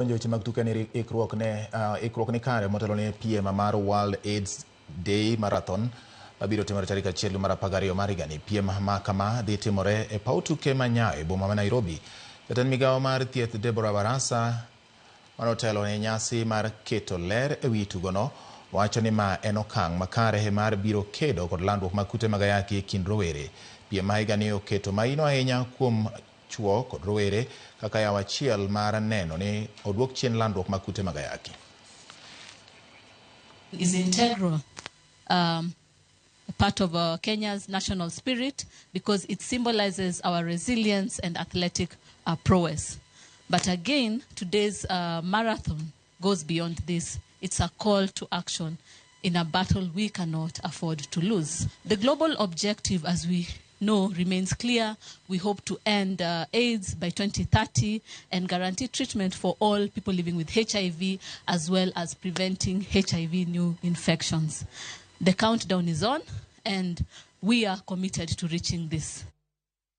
Donjo weche mag tuke ni ikruok ne ikruok ni kare motelo ne piem mar World AIDS Day Marathon mabiro timore tarik 1 mar 12 mar higani. Piem ma kama dhi timore e paw tuke ma Nyayo e boma ma Nairobi. Jatend migawo mar thieth Deborah Barasa manotelo ne nyasi mar keto ler e wi tugono wacho ni ma en okang' makare mar biro kedo kod landruok mag kute mag ayaki e kind rowere. Piem ma higani oketo maino ahinya kuom chuo kod rowere kaka yawo achiel mar neno ni oduok chien landruok mag kute mag ayaki. Is integral part of Kenya's national spirit because it symbolizes our resilience and athletic prowess. But again, today's marathon goes beyond this. It's a call to action in a battle we cannot afford to lose. The global objective, as we know, remains clear. We hope to end AIDS by 2030 and guarantee treatment for all people living with HIV, as well as preventing HIV new infections. The countdown is on, and we are committed to reaching this.